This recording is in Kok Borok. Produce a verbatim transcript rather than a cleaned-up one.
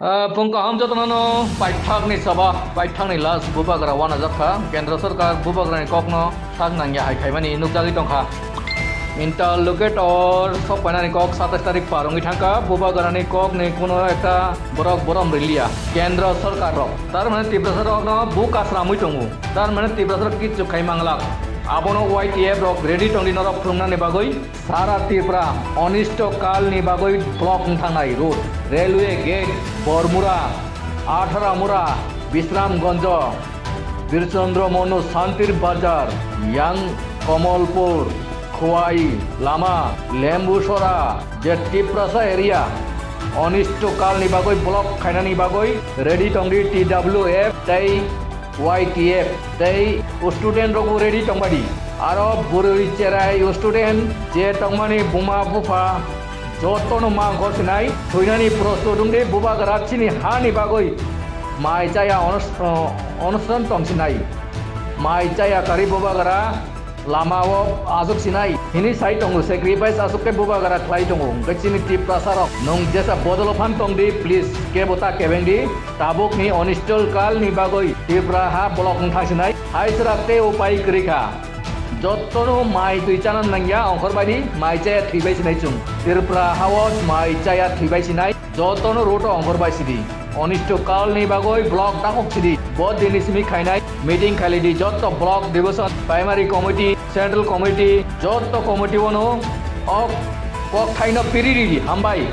Ah, phung kaham jotono paithakni saba, paithakni last bubagra wanajakha. Kendra sorkar bubagrani kokno sak nangya hai khaimani nukjagwi tongkha. Interlocutor sokpainani kok satais tarik par wngwi thangkha. Bubagrani kokni kuno ekta borok borom riliya. Kendra sorkar rok. Tar mane Tiprasa rokno bu kasramwi tongo. Tar mane Tiprasa rok kichu khai manglak. Abono Y T F rok ready tongdi norok phwrwngnani bagwi. Sara Tripura onisto kalni bagwi block wngthangnai road, railway gate, Bormura, Atharamura, Bisramganj, Birchandra Monu, Santir Bazar, Yang Kamalpur, Khwai, Lama, Lembusora, je Tiprasa area, onisto kalni bagwi block khainani bagwi ready tongdi T W F tei Y T F tei student rokbo ready tongbaidi. Aro bwrwi cherai student je tongmani buma bupha jotono ma wngkhor sinai, thwinani prostut wngdi bubagra chini hani bagwi mai chaya onus-, o, onusthan tongsinai. Mai chaya kari bubagra lama o aswk sinai hini sai tongo, sacrifice aswk khe bubagra khlai tongo. Hwnkhe chini Tiprasa rok nwng jesa bodolo phan tongdi, please kebo ta kebengdi. Tabukni onisto kalni bagwi Tripura ha block wng thangsinai. Hai srak tei upai kwrwi kha. Jotono mai twi chana nangya ongkhor baidi, mai chaya thwibai sinai chwng. Tripura hao mai chaya thwibai sinai. Jotono road o ongkhor bai sidi. Onisto kalni bagwi block dakhok sidi. Bo dini simi khainai meeting khailidi joto block, division, primary committee, central committee, joto committee ono o kok thaino piri ridi. Hambai.